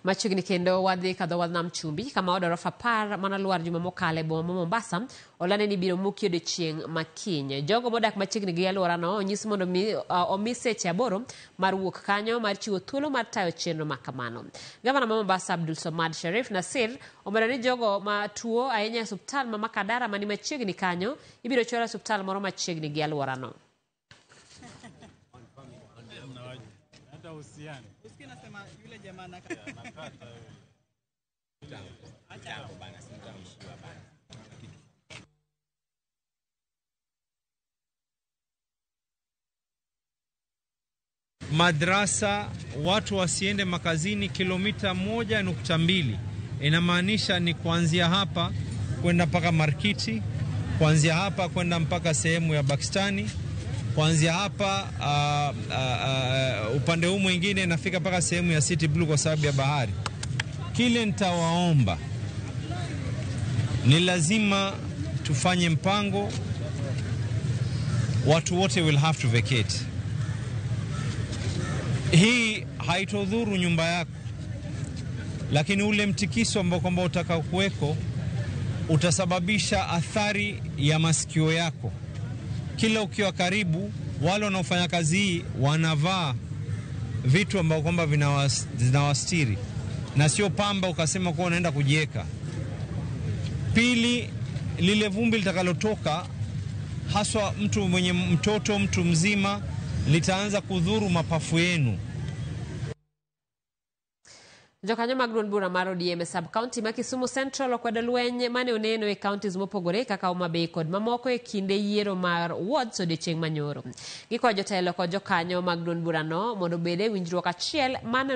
Machiegni kendo wadhi kadho wadh nam chumbi kama od orofa 10 mana lwar juma mokalo e boma ma Mombasa olandi ni ibiro muki odiochieng' ma kiny. Jogo modak machiegni gi alworano onyis mondo omi seche 8 mar wuok kanyo mar chiwo thuolo mar tayo chenro ma kamano. Gavana ma Mombasa Abdul Somad Sharif Nasir omedo ni jogo ma tuo ahinya e osuptal ma Makadara mani machiegni kanyo ibiro chwal e osuptal moro machiegni gi alworano. Madrasa, watu wasiende makazini kilomita 1.2. Inamaanisha ni kuanzia hapa kwenda mpaka Markiti, kuanzia hapa kwenda mpaka sehemu ya Pakistani, kuanzia hapa upande huu mwingine nafika mpaka sehemu ya City Blue kwa sababu ya bahari. Kile nitawaomba ni lazima tufanye mpango, watu wote will have to vacate. Hii haitodhuru nyumba yako, lakini ule mtikiso ambao kwamba utakaokuweko utasababisha athari ya masikio yako. Kila ukiwa karibu, wale wanaofanya kazi hii wanavaa vitu ambao kwamba vinawastiri na sio pamba ukasema kuwa unaenda kujieka. Pili, lile vumbi litakalotoka haswa mtu mwenye mtoto, mtu mzima, litaanza kudhuru mapafu yenu. Jokanyo mag duond bura mar ODM e sub-county ma Kisumu Central okwedo lweny mane oneno e counties mopogore kaka Homa Bay kod mamoko e kinde yiero mar wards odiochieng' manyoro. Gikwayo jotelo kod jokanyo mag duond burano mondo obed e winjruok achiel mane